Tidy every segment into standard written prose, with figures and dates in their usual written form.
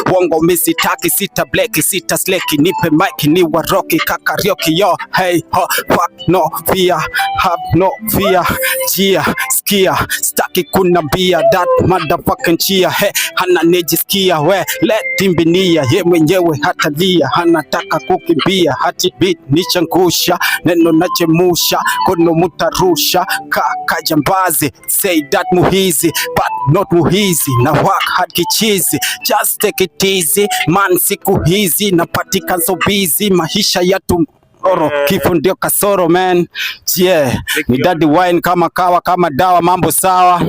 Wongo misitaki, sita bleki, sita sleki, nipe mic ni waroki kakarioki yo. Hey ho, fuck no fear, have no fear. Jia, skia, staki kunambia that motherfucking chia. He, hana nijisikia we, let imbinia, ye mwenyewe hatalia, hanataka kukimbia, hati beat nichangusha, neno nachemusha, kono mutarusha, kaka jambazi, say that muhizi, but not muhizi, na work hard kichizi, just take it easy, man siku hizi, napatika so busy, maisha ya tumoro, kifo ndio kasoro man, yeah, ni Daddy Wine kama kawa kama dawa, mambo sawa.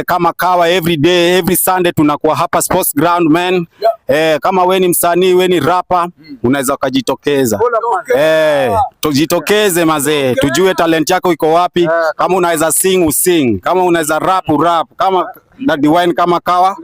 Kama kawa every day, every Sunday tunakuwa hapa sports ground man. Kama we ni msanii, we ni rapper, unaweza ukajitokeza. Tujitokeze mazee, tujue talent yako iko wapi. Kama unaweza sing using, kama unaweza rap rap, kama Daddy Wine kama kawa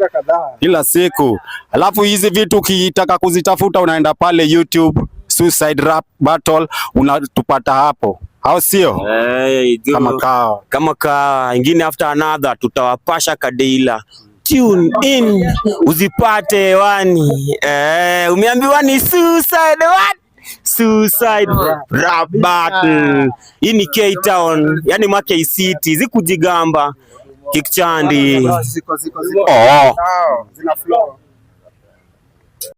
kila siku. Alafu hizi vitu ukitaka kuzitafuta unaenda pale YouTube Suicide Rap Battle unatupata hapo, au sio? Hey, Kama kawa. Kama ka ingine after another tutawapasha kadeila. Tune in uzipate hewani. Umeambiwa ni suicide what? Suicide Rap Battle. Hii ni K Town, yani ma K City, zikujigamba Kikchandi. Oh. Zina flow.